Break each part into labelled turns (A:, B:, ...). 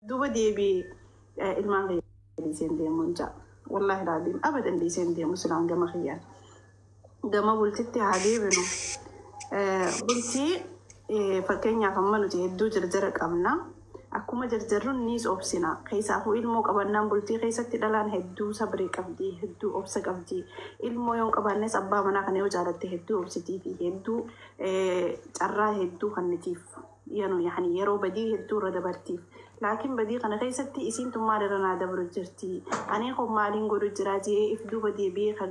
A: Duuba deebi'ee ilmaan kiyya dhiiseen deemuun ja'a. Wallaahi raadiin abadan dhiiseen deemu silaan gama kiyyaan. Gama bultitti haa deebinu. Bultii fakkeenyaaf amma nuti hedduu jarjara qabna. Akkuma jarjarruun niis obsina. Keessaafuu ilmoo qabannaan bultii keessatti dhalaan hedduu sabrii qabdi, hedduu obsa qabdi. Ilmoo yoo hin qabaannes abbaa manaa kana yoo jaalatte hedduu obsitii fi hedduu carraa hedduu kennitiif. Yanu yani yeroo badii hedduu irra dabartiif. Laakiin badii kana keessatti isiin tun maal irra naa dabru jirti? Ani kun maaliin godhu jira jee if duuba deebi'ee ka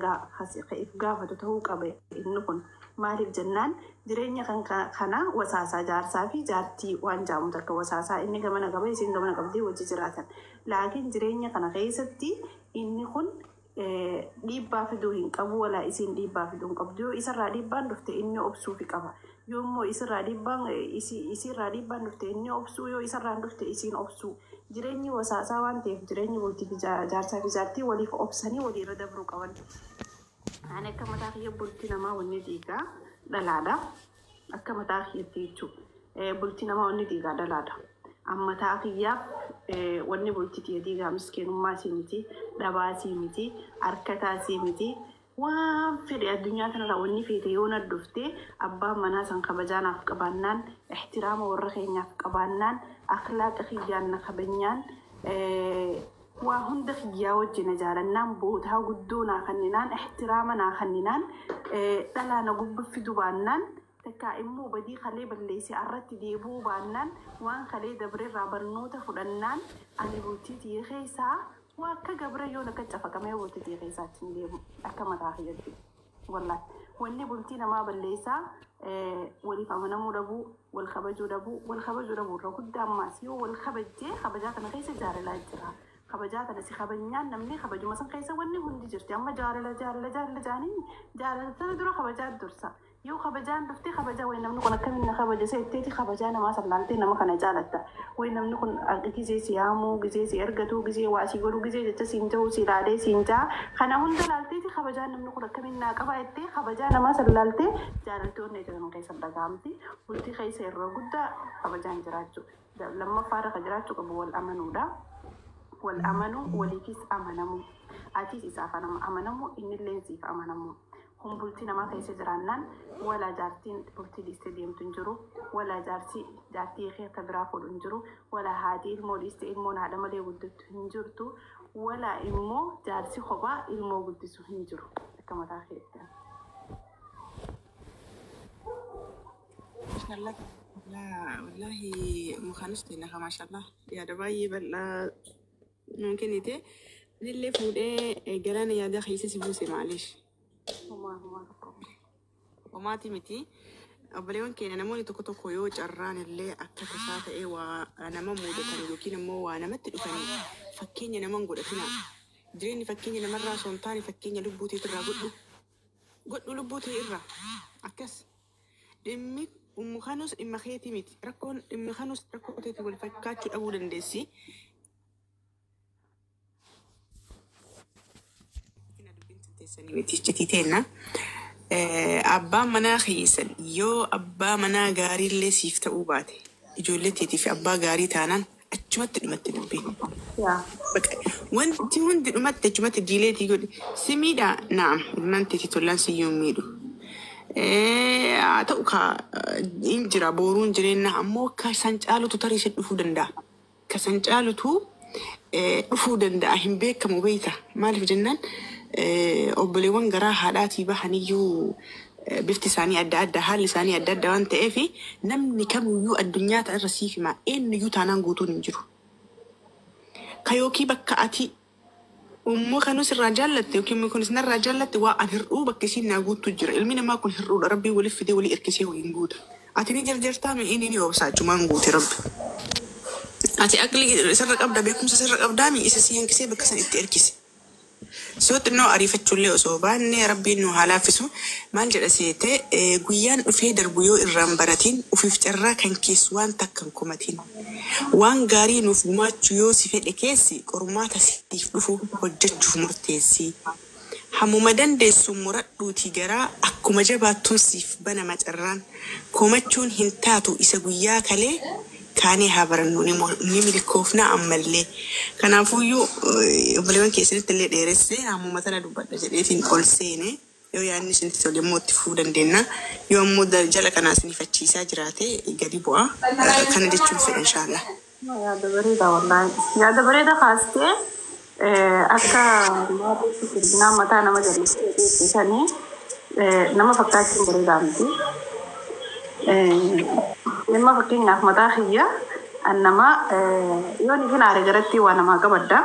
A: if gaafatu ta'uu qaba inni kun. Maaliif jennaan jireenya kan kana wasaasaa jaarsaa fi jaartii waan jaamu takka wasaasaa inni gamana qaba isiin gamana qabdee wajji jiraatan. Laakiin jireenya kana keessatti inni kun dhiibbaa fiduu hin qabu walaa isiin dhiibbaa fiduu hin qabdu. Yoo isarraa dhiibbaan dhufte inni obsuufi qaba. Yoo immoo isirraa dhiibbaan isiirraa dhiibbaan dhufte inni obsuu yoo isarraan dhufte isiin obsuu. Jireenyi wasaasaa waan ta'eef jireenyi bultii fi jaarsaa fi jaartii waliif obsanii waliirra dabruu qaban. Ani akka mataa kiyya bultii namaa wanni diigaa dhalaadha. Akka mataa kiyyatti jechuudha. Bultii namaa wanni diigaa dhalaadha. Amma mataa kiyyaaf wanni bultii tiyya diigaa miskeenummaa sii miti, dhabaa sii miti, harkataa sii miti. Waan fedhe addunyaa kanarraa wanni feete yoo na dhufte abbaan manaa san kabajaa naaf qabaannaan, ihtiraama warra keenyaaf qabaannaan, akhlaaqa kiyyaan na kabajnaan, waa hunda kiyyaa wajji na jaalannaan, bootaa guddoo naa kenninaan, ihtiraama naa kenninaan, dhalaa na gubba fidu baannaan, takkaa immoo badii kalee balleesse irratti deebi'uu baannaan, waan kalee dabreerraa barnoota fudhannaan, ani bultii tiyya keessaa waa akka gabra yoon akka cafaqamee bultii tiyya keessaa achi hin deemu akka mataa kiyyatti. Wallaahi wanni bultii namaa balleessaa waliif amanamuu dhabuu, wal kabajuu dhabuu, wal kabajuu dhabuu irra guddaa ammaas yoo wal kabajjee kabajaa kana keessa jaalalaa jira. Kabajaa kana si kabajnaan namni kabajuma san keessa wanni hundi jirti. Amma jaalala jaalala jaalala jaaniin jaalala sana dura kabajaa dursa. Yoo kabajaan dhufte kabajaa wayi namni kun akkamiin na kabaja seetteeti kabajaa namaa sallaaltee nama kana jaalatta. Wayi namni kun gisee si yaamuu, gisee si ergatu, gisee waa si godhu, gisee jecha siin ta'u, si ilaalee siin ja'a. Kana hunda laalteeti kabajaa namni kun akkamiin naa qaba jettee kabajaa namaa sallaaltee jaalaltee onnee jedhamu keessa dhaga'amti. Bultii keessa yeroo guddaa kabajaan jiraachuu. Lammaffaarra kan jiraachuu qabu wal amanuudha. Wal amanuu, waliifis amanamuu. Atis isaaf amanamu, innillee siif amanamu. Kun bultii namaa keessa jiraannaan walaa jaartiin bultii dhiistee deemtu hin jiru, walaa jaarsi jaartii keessa biraa fuudhu hin jiru, walaa haati ilmoo dhiistee ilmoon haadha malee guddattu hin jirtu, walaa immoo jaarsi kophaa ilmoo guddisu hin jiru. Akka mataa keetti.
B: Mashallah. Wallahi mukaanus ta'e nafa mashallah. Yaada baay'ee bal'aa nuun kennite. Anillee fuudhee galaana yaada keessa si buuse maalish.
A: Homaa homaa tokko.
B: Homaati miti. Obboleewwan keenya namoonni tokko tokko yoo carraan illee akka tasaa ta'ee waa nama mudatan yookiin immoo waa namatti dhufanii fakkeenya nama hin godhatina. Jireenyi fakkeenya namarraa osoo hin taane fakkeenya lubbuu teetirraa godhu. Godhu lubbuu tee irraa. Akkas. Dhimmi ummu kanus dhimma keetii miti. Rakkoon dhimmi kanus rakkoo teetii wal fakkaachuu dhabuu dandeessi. Miti teenna. Abbaan manaa keessan yoo abbaa manaa gaariillee siif ta'uu baate ijoollee teetii fi abbaa gaarii taanaan achumatti dhumatti dubbiin. Wanti hundi dhumatti achumatti diileetii godhi. Si miidhaa? Naam, ilmaan teetii tollaan siyyuu hin miidhu. Haa ta'u kaa hin jira boruun jireenya ammoo akka san caalutu tarii si dhufuu danda'a. Akka san caalutu dhufuu danda'a hin beekamu beeyta. Maaliif jennaan obboleewwan garaa haadhaatii bahaniyyuu bifti isaanii adda adda haalli isaanii adda adda waan ta'eef namni kamiyyuu addunyaa ta'e irra siif hima eenyuyyuu taanaan guutuun hin jiru. Ka yookiin bakka ati ummoo kanus irraa jaallatte yookiin ummoo kunis narraa jaallatte waa an hir'uu bakka isiin naa guuttu jira. Ilmi namaa kun hir'uudha rabbiin waliif fidee walii hirkisee waliin guuta. Ati ni jarjartaa mi inni ni obsaa achumaan guute rabbi. Ati aqlii sirra qabda beekumsa sirra qabdaa mi isa si hanqisee bakka san itti hirkise. Soo xinnoo ariifachuullee osoo baanne rabbiin nu haa laaffisu. Maal jedha seete guyyaan dhufee darbu yoo irraan baratiin ufiif carraa kan keessu waan takka hin komatiin. Waan gaarii nuuf gumaachuu yoo si fedhe keessi qormaata siif dhufu hojjechuuf murteessi. Hammuma dandeessu muradhuutii garaa akkuma jabaattuun siif banama carraan. Komachuun hin taatu isa guyyaa kalee Kaanee haa barannu ni milkoofna ammallee. Kanaafuyyuu obboleewwan keessanitti illee dheeressee hammuma tana dubbadha jedheetiin ol seene. Yoo yaadni isinitti tole immoo itti fufuu dandeenya. Yoo ammoo jala kanaa isinifachiisaa jiraate gadi bu'a. Kana jechuun fedha inshaallah.
A: Yaada bareeda wallaahi. Yaada bareeda kaastee akka sirnaa mataa nama jallisanii nama fakkaachuun bareedaa miti. Dhimma fakkeenyaaf mataa kiyya nama yoo ni finaare garatti waa namaa qabadda.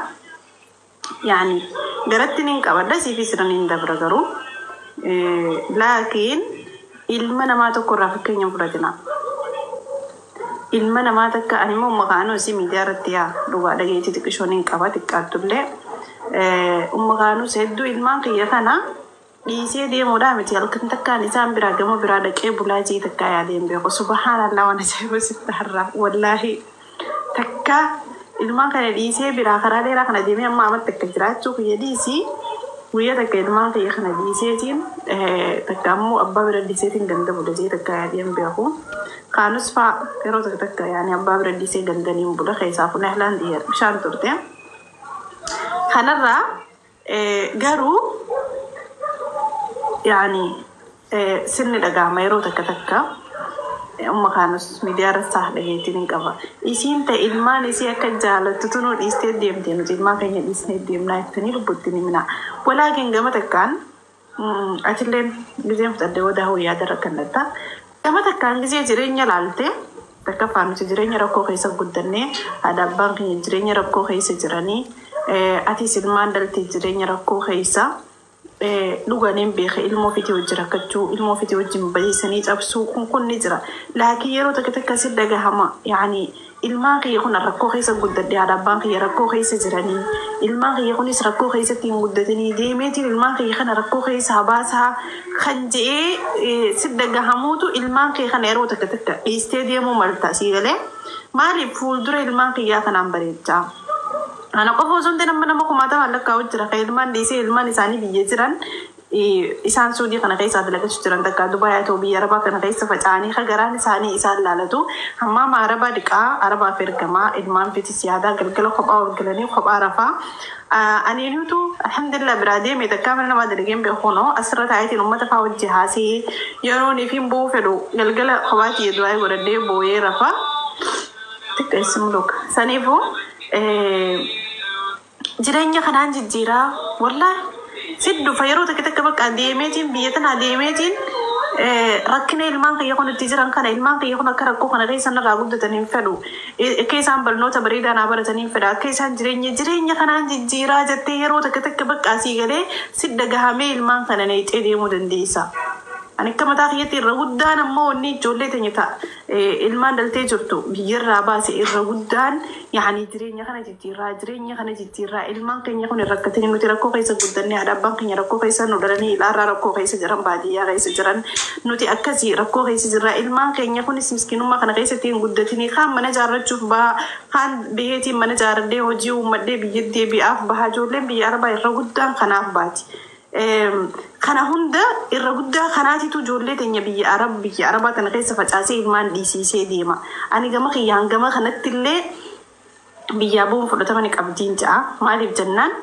A: Yaani garatti niin qabadda siifis sirna niin dabra garuu. Laakiin ilma namaa tokko irraa fakkeenya fudhatina. Ilma namaa takka ani immoo maqaan hojii miidiyaa irratti yaa dhugaa dhageetii xiqqishoon hin qaba xiqqaattullee. Maqaan hedduu ilmaan kiyya kana dhiisee deemuudhaa miti halkan takkaan isaan biraa gama biraa dhaqee bulaa jee takkaa yaadeen beeku. Subhaanallah waan ajaa'iba sitti har'a wallaahi takka ilmaan kana dhiisee biraa karaa dheeraa kana deemee amma amatti akka jiraachuu kiyya dhiisii guyyaa takka ilmaan kiyya kana dhiiseetiin takka ammoo abbaa bira dhiiseetiin ganda bula jee takka yaadeen beeku. Kaanus faa yeroo takka takka yaani abbaa bira dhiisee gandaniin bula keessaa fuunee ahlaan bishaan turte. Kanarraa garuu yaani sirni dhagahama yeroo takka takka umma kaanus miidiyaa irratti saa dhageettiin hin qaba. Isiin ta'e ilmaan isii akka jaalattu tunuu dhiistee deemte nuti ilmaan keenya dhiisnee deemnaa jettanii lubbutti ni mina. Walaakin gama takkaan atilleen gizeen fudhadhee wadaa hoo yaada rakkannatta. Gama takkaan gizee jireenya laalte takka nuti jireenya rakkoo keessa guddannee haadha abbaan keenya jireenya rakkoo keessa jiranii atis ilmaan dhaltee jireenya rakkoo keessa dhuganiin beeka ilmoo ofiitii wajji rakkachuu ilmoo ofiitii wajjin bayeessanii cabsuu kun kun ni jira. Laakiin yeroo takka takka si dhagahama yaani ilmaan kiyya kun rakkoo keessa guddadhe haadha abbaan kiyya rakkoo keessa jiranii ilmaan kiyya kunis rakkoo keessatti hin guddatanii deemeetiin ilmaan kiyya kana rakkoo keessa baasaa kan je'ee si dhagahamuutu ilmaan kiyya kana yeroo takka takka dhiistee deemuu malta sii galee maaliif fuuldura ilmaan kiyyaa kanaan bareechaa. Ana qofa osoo hin ta'in amma nama kumaatamaan lakkaa'u jira. Kan ilmaan dhiisee ilmaan isaanii biyya jiran isaan suudii kana keessaa dalagachuu jiran takka Dubaay haa ta'u biyya Arabaa kana keessa faca'anii garaan isaanii isaan laalatu. Hammaama Arabaa dhiqaa Arabaaf ergamaa ilmaan fitis yaadaa galgala kophaa ol galanii kophaa rafaa. Ani nutu alhamdulillah biraa deeme takka mana namaa dalageen beekunoo asirra taa'eetiin uummata fa'aa wajji haasee yeroo niif hin bu'uu fedhu galgala kophaatti du'aa godhadhee boo'ee rafaa. Xiqqeessi muluka. Saniifuu jireenya kanaan jijjiiraa wallaahi si dhufa yeroo takka takka bakka deemeetiin biyya tanaa deemeetiin rakkina ilmaan kiyya kun itti jiran kana ilmaan kiyya kun akka rakkoo kana keessa narraa guddatan hin fedhu akka isaan barnoota bareedaa naa baratan hin fedha akka isaan jireenya kanaan jijjiiraa jettee yeroo takka takka bakka asii galee si dhagahamee ilmaan kana neexee deemuu dandeessa. Ani akka mataa kiyyatti irra guddaan ammoo wanni ijoollee teenya ta'a ilmaan dhaltee jirtu biyyarraa baase irra guddaan yaani jireenya kana jijjiirraa ilmaan keenya kun rakkatanii nuti rakkoo keessa guddannee haadha abbaan keenya rakkoo keessa nu dhalanii ilaarraa rakkoo keessa jiran baadiyyaa keessa jiran nuti akkasii rakkoo keessa jirra ilmaan keenya kunis miskiinummaa kana keessatti hin guddatanii kaan mana ijaarrachuuf baha kaan biyyeetiin mana ijaarradhee hojii uummadhee biyya deebi'aaf baha ijoolleen biyya arabaa irra guddaan kanaaf baati. Kana hunda irra guddaa kanaatitu ijoollee teenya biyya arabaa kana keessa facaasee ilmaan dhiisiisee deema. Ani gama kiyyaan gama kanatti illee biyyaa bu'uun fudhatamani qabdiin ja'a. Maaliif jennaan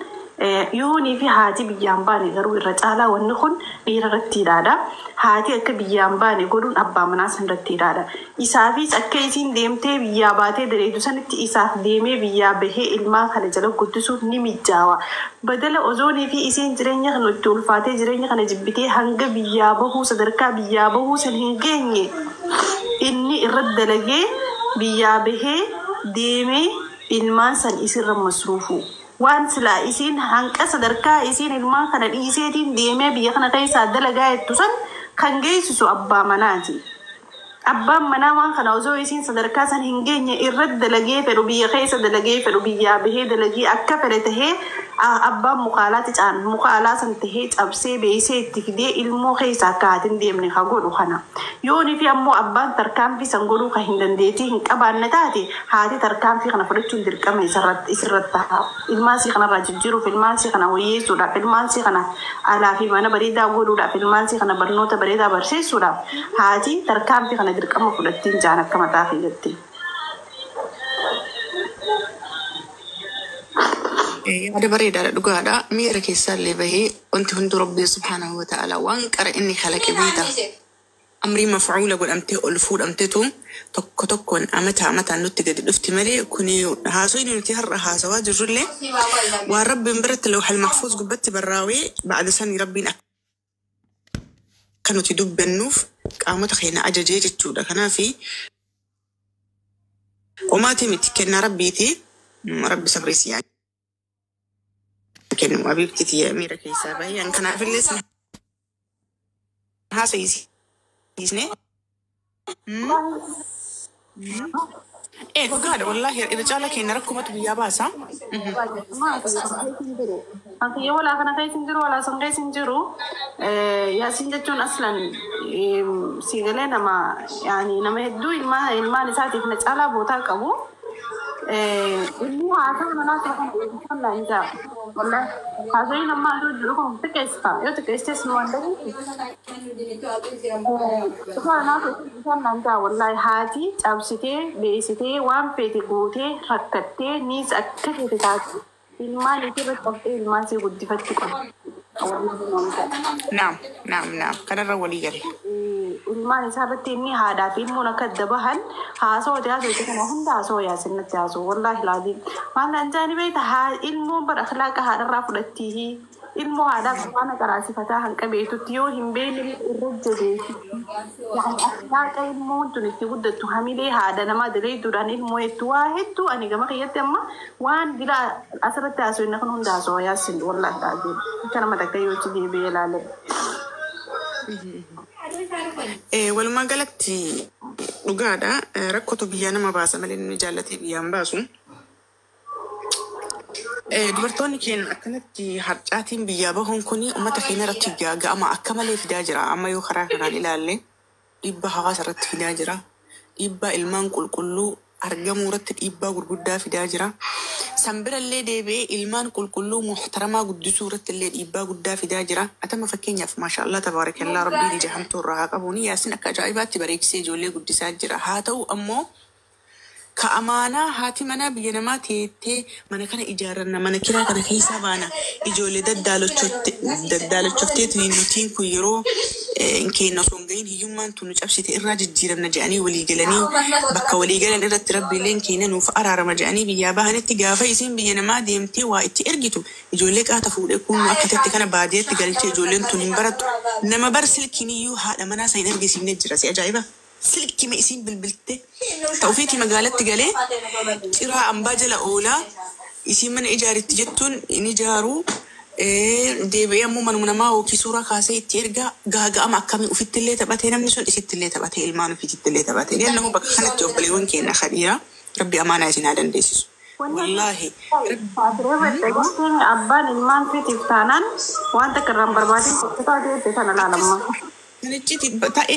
A: yoonii fi haati biyyaan baane garuu irra caalaa wanni kun dhiira irratti hidhaadha. Haati akka biyyaan baane godhuun abbaa manaa san irratti hidhaadha. Isaafis akka isiin deemtee biyyaa baatee dareedu sanitti isaaf deemee biyyaa bahee ilmaan kana jala guddisuuf ni mijaawa. Badala ozoonii fi isiin jireenya kana itti ulfaatee jireenya kana jibbitee hanga biyyaa bahuu sadarkaa biyyaa bahuu san hin geenye inni irra dalagee biyyaa bahee deemee ilmaan san isirra masruufu. Waan silaa isiin hanqa sadarkaa isiin ilmaan kana dhiiseetiin deemee biyya kana keessaa dalagaa jettu san kan geessisu abbaa manaati. Abbaan manaa waan kana osoo isiin sadarkaa san hin geenye irra dalagee fedhu biyya keessa dalagee fedhu biyyaa bahee dalagee akka fedhe tahee abbaan mukaalaati caan mukaalaa san tahee cabsee beeysee itti fidee ilmoo keessa akka haatiin deemne haa godhu kana. Yoonii fi ammoo abbaan tarkaanfii san godhuu kan hin dandeettii hin qabaanne taate haati tarkaanfii kana fudhachuun dirqama isirratti ta'a. Ilmaan sii kanarraa jijjiiruuf ilmaan sii kana wayyeessuudhaaf ilmaan sii kana alaa fi mana bareedaa godhuudhaaf ilmaan sii kana barnoota bareedaa barsiisuudhaaf haati tarkaanfii kana dirqama fudhattiin jaan akka mataa kiyyatti.
B: Yaada bareedaadha dhugaadha. Miira keessaallee bahee wanti hundi Rabbii subhaanahu wa ta'ala waan qara inni kalaqe beekta. Amrii mafcuula godhamtee ol fuudhamteetu tokko tokkoon amata amataan nutti gadi dhufti malee kuni haasoo nuti har'a haasawaa jirrullee waan Rabbiin biratti lawhal mahfuuz gubbatti barraawee ba'ada sanii Rabbiin akka nuti dubbannuuf qaamota keenya ajajee jechuudha. Kanaafi homaatii miti kennaa Rabbiiti. Rabbi sabrii yaa kennu abiibtiti miira keessaa bahee an kanaafillee sin haasayisiisne. Ee dhugaadha wallaahi irra caala keenya rakkumatu biyyaa baasa.
A: Ankiyya walaa kana keessa hin jiru, walaa san keessa hin jiru. Yaasiin jechuun aslan siigalee nama yaani nama hedduu ilmaan isaatiif na caalaa bootaa qabu. Inni haasawaa manaa kan kan hin jaa. Wallahi haasawii nama aduu jiru kun xiqqeessa yoo xiqqeesses nu waan dhabu. Wallahi haati cabsitee beeksitee waan feete gootee rakkattee niis akka feete taate ilmaan ishee irratti qabdee ilmaan ishee guddifachuu qabdi.
B: Naam naam naam kanarra walii gale.
A: Ilmaan isaa irratti inni haadhaa fi ilmoon akka adda bahan haasawaa haasawaa kana hunda haasawaa yaasinnatti haasawaa wallahi laazim. Maal naan jaani beekta ilmoon bara akhlaaqa haadharraa fudhattii ilmoo haadhaa quraana qaraasifataa hanqa beektutti yoo hin beekne irra jabeessi. Yani akhlaaqa ilmoon tun itti guddattu hamilee haadha namaa daleedduudhaan ilmoo hedduu waa hedduu ani gama kiyyatti amma waan dila asirratti haasawaa kun hunda haasawaa yaasin wallahi laazim. Akka nama takka yoo itti deebi'ee ilaale.
B: Walumaa galatti dhugaadha. Rakkootu biyyaa nama baasa malee namni jaallatee biyyaan baasu. Dubartoonni keenya akkanatti harcaatiin biyyaa bahuun kun uummata keenya irratti gaaga'ama akka malee fidaa jira. Amma yoo karaa kanaan ilaalle dhiibbaa hawaasa irratti fidaa jira. Dhiibbaa ilmaan qulqulluu argamuu irratti dhiibbaa gurguddaa fidaa jira. San birallee deebi'ee ilmaan qulqulluu muhtaramaa guddisuu irratti illee dhiibbaa guddaa fidaa jira. Atama fakkeenyaaf maashaallah tabaarakallaa rabbiin ija hamtuu irraa haa qabuuni Yaasin akka ajaa'ibaatti bareechisee ijoollee guddisaa jira. Haa ta'u ammoo ka amaanaa haati manaa biyya namaa teettee mana kana ijaarranna mana kiraa kana keessaa baana ijoollee daddaalachofteetiin nutiin kun yeroo keenya osoo hin gahin hiyyummaan tun nu cabsite irraa jijjiiramna jedhanii walii galanii bakka walii galan irratti rabbiileen keenya nuuf araarama jedhanii biyyaa bahanitti gaafa isiin biyya namaa deemtee waa itti ergitu ijoollee qaata fuudhee kun akka tetti kana baadiyyaatti galchee ijoolleen tun hin barattu nama bar silkiin iyyuu haadha manaa isa hin argisiifne jira si ajaa'iba. Silkii isiin bilbilte ta'uufiitii magaalatti galee ciraa ambaa jala oolaa isiin mana ijaaritti jettuun hin ijaaruu deebi'ee ammoo manuma namaa yookiin suuraa kaasee itti ergaa gaaga'ama akkamii ofitti illee taphatee namni sun isitti illee taphatee ilmaan ofiitti illee taphatee deemna bakka kanatti obboleewwan keenya kadhiira rabbi amaanaa isin haa dandeessisu. Wallaahi
A: Abbaan ilmaan fiitiif taanaan waan takka irraan barbaadin kutaa ta'e sana laalamma.
B: Kanichi ta'e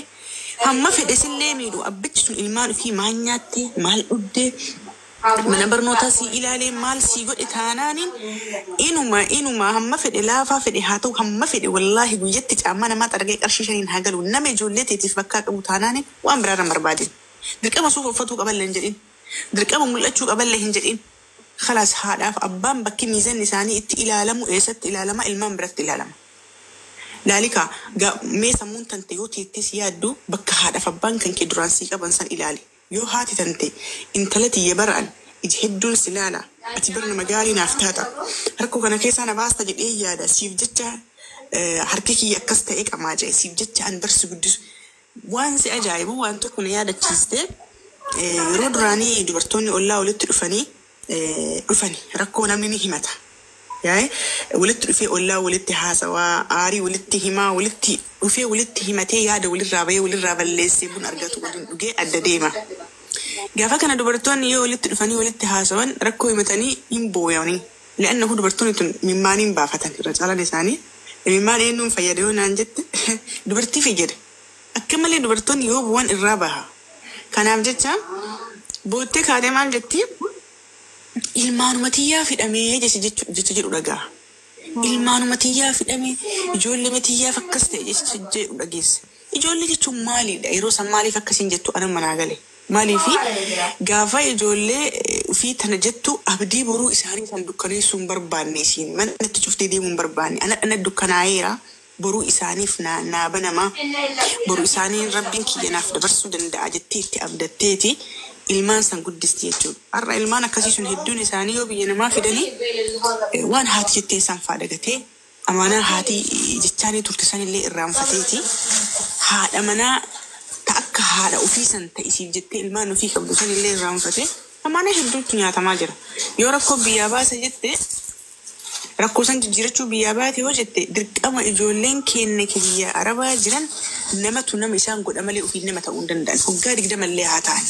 B: hamma fedhe sillee miidhu abbichi sun ilmaan ofii maal nyaatte maal dhugde mana barnootaa sii ilaalee maal sii godhe taanaaniin inuma inuma hamma fedhe laafaa fedhe haa ta'u hamma fedhe wallaahi guyyatti caammaa namaa xargee qarshii 5n haa galu nama ijoollee teetiif bakkaa qabu taanaaniin waan biraa irra barbaadin. Dirqama suufa uffatuu qaballee hin jedhin. Dirqama mul'achuu qaballee hin jedhin. Khalaas haadhaaf abbaan bakki miizanni isaanii itti ilaalamu eessatti ilaalama ilmaan biratti ilaalama. Laalika mee sammuun tante yoo teettee si yaaddu bakka haadhaaf abbaan kan kee duraan sii qaban san ilaali. Yoo haati tante intala tiyya bara'an iji hedduun si ilaala. Ati bara nama gaarii naaf taata. Rakkoo kana keessaa na baasta jedhee yaada. Siif jecha harki kiyya akkas ta'ee qamaa jee siif jecha an barsi guddisu. Waan si ajaa'ibu waan tokko na yaadachiiste yeroo duraanii dubartoonni ollaa walitti dhufanii dhufani rakkoo namni ni himata. Yaa'e walitti dhufee ollaa walitti haasawaa aarii walitti himaa walitti dhufee walitti himatee yaada walirraa bahee walirraa balleessee buna argatu waliin dhugee adda deema. Gaafa kana dubartoonni yoo walitti dhufanii walitti haasawan rakkoo himatanii hin booyanii. Le'annahu dubartoonni tun mimmaaniin baafatan irra caalaan isaanii. Mimmaan eenyuun fayyada yoo naan jette dubartii fayyada. Akka malee dubartoonni yoo bu'an irraa baha. Kanaaf jecha boottee kaatee maal jettii? Ilmaanuma tiyyaa fidhamee jecha jedhu dhagaa. Ilmaanuma tiyyaa fidhamee ijoollee tiyyaaf akkas ta'e jecha jedhu dhageesse. Ijoollee jechuun maalidha? Yeroo san maaliif akkasiin jettu ana manaa gale. Maaliifi gaafa ijoollee ofii tana jettu abdii boruu isaanii san dukkaneessuu hin barbaanne, isiin mana itti cuftee deemuu hin barbaanne. Ana dhana dukkanaa'eera, boruu isaaniif naa banama, boruu isaanii rabbiin kiyya naaf dabarsuu danda'a jettee itti abdatteeti ilmaan san guddisti jechuudha. Har'a ilmaan akkasii sun hedduun isaanii yoo biyya namaa fidanii waan haati jettee isaan faa dagatee, amaanaa haati jechaanii turte sanillee irraanfateeti, haadha manaa ta akka haadha ofii san ta'isiif jettee ilmaan ofii qabdu sanillee irraanfatee amaanaa hedduutu nyaatamaa jira. Yoo rakkoo biyyaa baasa jette, rakkoo san jijjiirachuu biyyaa baate yoo jette, dirqama ijoolleen keenya biyya arabaa jiran namatu nama isaan godha malee ofiin nama ta'uu hin danda'an. Hoggaa 20llee haa ta'an.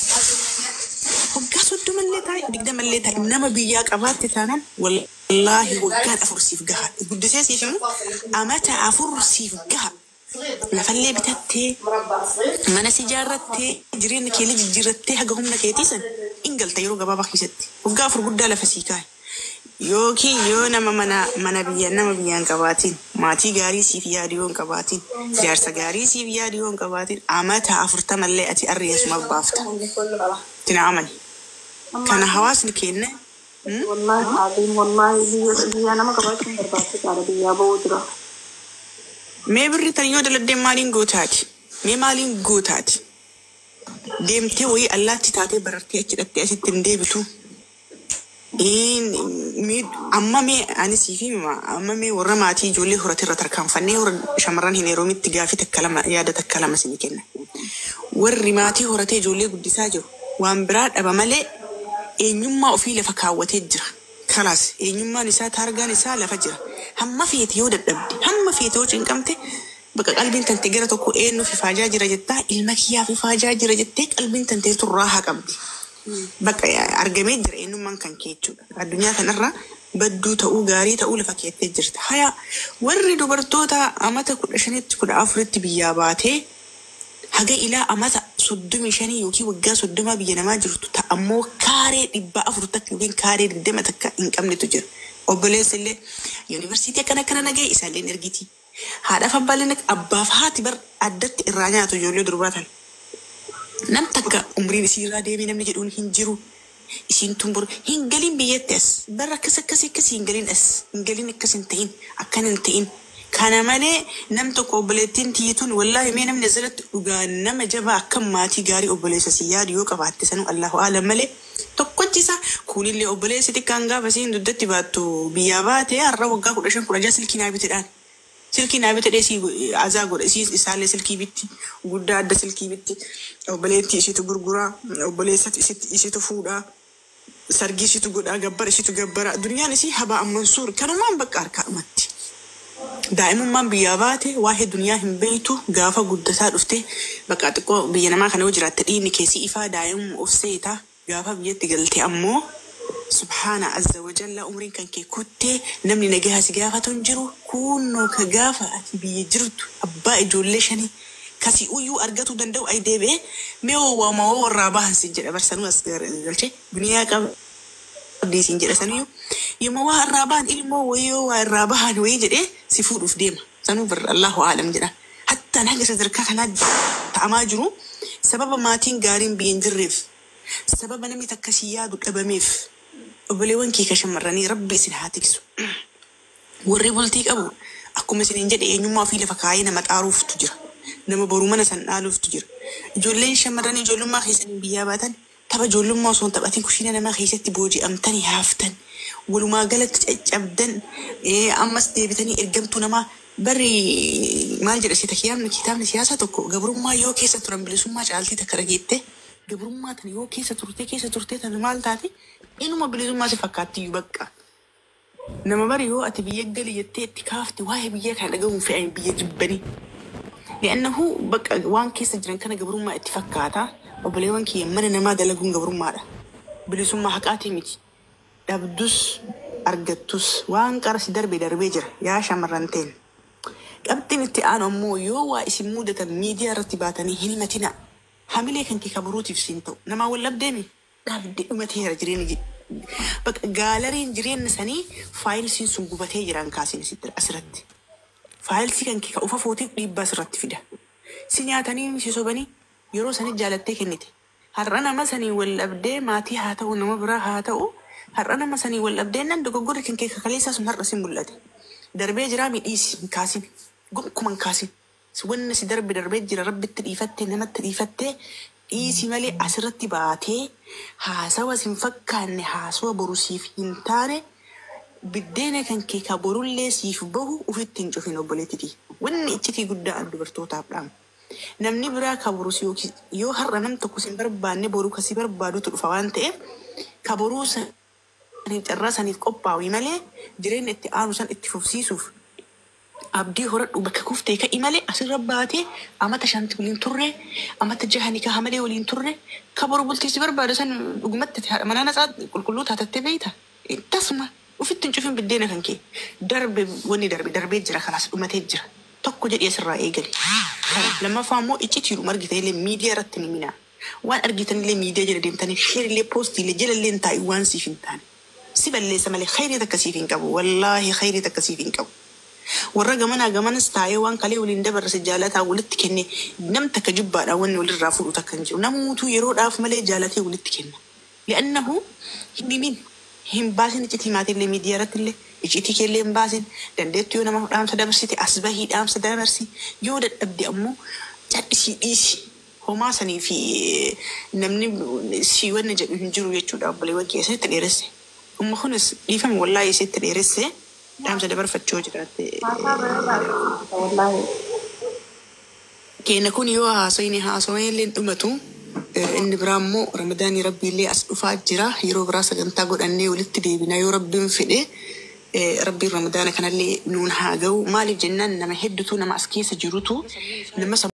B: Hoggaa 30llee ta'e, 20llee ta'e, nama biyyaa qabaatte taanaan wallaahi waggaan 4 siif gaha. Guddisee siif himu, amata 4 siif gaha. Lafallee bitattee, mana si ijaarrattee, jireenya keellee jijjiirrattee haga humna keetii san in galta yeroo gabaabaa keessatti. Waggaa 4 guddaa lafa sii kaa'e. Yookiin yoo nama mana biyya nama biyyaan qabaatiin, maatii gaarii siif yaadu yoo hin qabaatiin, jaarsa gaarii siif yaadu yoo hin qabaatiin, amata 40llee ati arriyasuma baafta. Tina amani. Kana hawaasni keenya
A: Wallaahi aziim, wallaahi biyya nama qabaachuun barbaachisaadha biyyaa ba'uu dura.
B: Mee birri tan yoo daladdeen maaliin gootaati? Mee maaliin gootaati? Deemtee wayii allaatti taatee barartee achi dhattee asitti hin deebitu. Amma mee ani siif hima, amma mee warra maatii ijoollee horate irra tarkaanfannee warra shamarran hin heerumitti gaafii takka lama, yaada takka lama isinii kenna. Warri maatii horatee ijoollee guddisaa jiru waan biraa dhaba malee eenyummaa ofii lafa kaawwatee jira. Kalaas eenyummaan isaa, taargaan isaa lafa jira. Hamma feete yoo dadhabde, hamma feete yoo cinqamte, bakka qalbiin tante gara tokko eenyuuf ifaajaa jira jettaa, ilma kiyyaaf ifaajaa jira jettee qalbiin tante turraa haa qabdi. Bakka argamee jira eenyummaan kan kee jechuudha. Addunyaa kanarra badduu ta'uu, gaarii ta'uu lafa keettee jirta. Haya, warri dubartoota amata 15tti, 14tti biyyaa baatee haga ilaa amata 35 yookiin waggaa 30 biyya namaa jirtu ta'a ammoo kaaree 400 takka yookiin kaaree 20 takka hin qabnetu jira. Obboleessi illee yuunivarsiitii akkana akkana nagahee isaallee ergiti. Haadhaaf abbaallee, abbaaf haati bar addatti irraa nyaatu ijoollee durbaa tana. Nam takka umriin isii irraa deemee namni jedhuun hin jiru. Isiin tun bor hin galin biyyatti as. Barra akkas akkasii akkasii hin galin as. Hin galin, akkas hin ta'in. Akkana hin ta'in. Kana malee nam tokko obboleettiin tiyyituun wallaahi mee namni asirratti dhugaa nama jabaa akkam maatii gaarii obboleessa si yaadu yoo qabaatte sanuu allahu aalam malee tokkochi isaa kunillee obboleessi xiqqaan gaafa isiin dugdatti baattu biyyaa baate har'a waggaa 15, 16 silkii naa bitedhaan. Silkii naa bitedhee isii azaa godha, isii isaallee silkii bitti, guddaa adda silkii bitti, obboleettii isiitu gurguraa, obboleessatti isitu fuudhaa, sargii isitu godhaa, gabbara isitu gabbara, duniyaan isii habaa ammansuur kanumaan bakka harkaadhumatti. Daa'imummaan biyyaa baate waa'ee duniyaa hin beektu, gaafa guddataa dhufte bakka xiqqoo biyya namaa kana yoo jiraatte dhiigni keessi ifaa daa'imuma of seeta, gaafa biyyatti galte ammoo subhaana azza wajalla umriin kan kee kuttee namni nagahaa si gaafatu hin jiru. Kunnoo ka gaafa ati biyya jirtu abbaa ijoollee shanii kasi uyyuu argatuu danda'u ay deebi'ee mee waama warraa bahan sin jedha, barsanuu as galchee duniyaa qaba. Siin jedha saniyyuu yooma waa irraa bahan ilmoo wayii waa irraa bahan wayii jedhee si fuudhuuf deema sanuu birra allahu aalam jedha. Hattaan haga sadarkaa kanaa ta'amaa jiru sababa maatiin gaariin biyya hin jirreef, sababa namni takka si yaadu dhabameef. Obboleewwan kee ka shamarranii rabbi isin haa tiksu. Warri bultii qabu akkuma isiniin jedhe eenyummaa ofii lafa kaayee nama xaaruuftu jira. Nama boruu mana san dhaaluuftu jira. Ijoolleen shamarranii ijoollummaa keessanii biyyaa baatan tapha ijoollummaa osoo hin taphatin kushiina namaa keessatti booji'amtanii haaftan. Walumaa galatti caccabdan, ammas deebitanii ergamtuu namaa barri maal jedha si kitaabni siyaasaa tokko, gabrummaa yoo keessa turan bilisummaa caaltii takka dhageette, gabrummaa tana yoo keessa turte keessa turte tana maal taate, inuma bilisummaa si fakkaatti bakka. Nama bari yoo ati biyya gali jettee itti kaafte waa'ee biyya kana dhagahuun fe'an biyya jibbanii. Li'annahu bakka waan keessa jiran kana gabrummaa itti fakkaata. Obboleewwan kiyya, mana namaa dalaguun gabrummaadha. Bilisummaa haqaatii miti. Dhabdus argattus waan qarsi darbee darbee jira yaa shamarran ta'en. Qabxiin itti aanu ammoo yoo waa isin mudatan miidiyaa irratti baatanii hin himatina. Hamilee kan kee kabaruutiif siin ta'u. Namaa wal dhabdeemi dhabde dhumateera jireenya. Bakka gaalariin jireenya sanii faayilsiin sun gubatee jiran kaasin asirratti. Faayilsii kan kee ka ufa footiif dhiibbaa sirratti fida. Si nyaatanii si sobanii yeroo sanii jaalattee kennite. Har'a nama sanii wal dhabdee maatii haa ta'u nama biraa haa ta'u har'a nama sanii wal dhabdee nan dogoggorri kan kee kakaleessaa sun har'a si mul'ate. Darbee jiraa miidhiisi hin kaasin. Gonkumaa hin kaasin. Wanni si darbe darbee jira rabbitti dhiifattee namatti dhiifattee dhiisi malee asirratti baatee haasawa sin fakkaanne haasawa boru siif hin taane biddeena kan kee ka borullee siif bahu ofitti hin cufin obboleettiti. Wanni iccitii guddaa an dubartootaaf dhaamu. Namni biraa ka boru si yookiin yoo har'a nam tokko si hin barbaanne boru ka si barbaadutu dhufa waan ta'eef ka boruu saniif carraa saniif qophaa'u malee jireenya itti aanu san itti fufsiisuuf abdii horadhu bakka kuftee ka'i malee asirra baatee amata shanti waliin turre amata jahanii ka hamalee waliin turre ka boru bultii si barbaadu san dhugumatti haadha manaa natsaa qulqulluu taatattee beeyta. Tasuma ofitti hin cufin biddeena kan kee darbe wanni darbe darbee jira kalaas dhumatee jira tokko jedhee asirraa eegali. Kana lammaffaa immoo iccitiidhuma argite illee miidiyaa irratti ni minaa. Waan argitan illee miidiyaa jala deemtanii sheer illee poostii illee jala illee hin taa'i waan siif hin taane. Si balleessa malee khayrii takka siif hin qabu. Wallaahi khayrii takka siif hin qabu. Warra gamanaa gamanas taa'ee waan kalee waliin dabarse jaalataa walitti kenne nam takka jibbaadhaan wanni walirraa fuudhu takka hin jiru. Namuutuu yeroodhaaf malee jaalatee walitti kenna. Li'annahu hin himin hin baasin iccitii maatiillee miidiyaa irratti illee iccitii keellee hin baasin dandeettuu yoo nama dhaamsa dabarsite as bahii dhaamsa dabarsi yoo dadhabde ammoo cadhisii dhiisi. Homaa sanii fi namni si wanni jedhu hin jiru jechuudha obboleewwan keessatti dheeresse. Umma kunis dhiifama wallaahi isitti dheeresse dhaamsa dabarfachuu jiraatte.
A: Haasaa bareedaa wallaahi.
B: Keenya kun yoo haasofni haasofni illee dhumatu inni biraa immoo ramadaanii rabbi illee as dhufaa jira yeroo biraa sagantaa godhannee walitti deebina yoo rabbiin fedhe rabbiin ramadaana kanallee nuun haa ga'u maaliif jennaan nama hedduutu nama as keessa jirutu nama.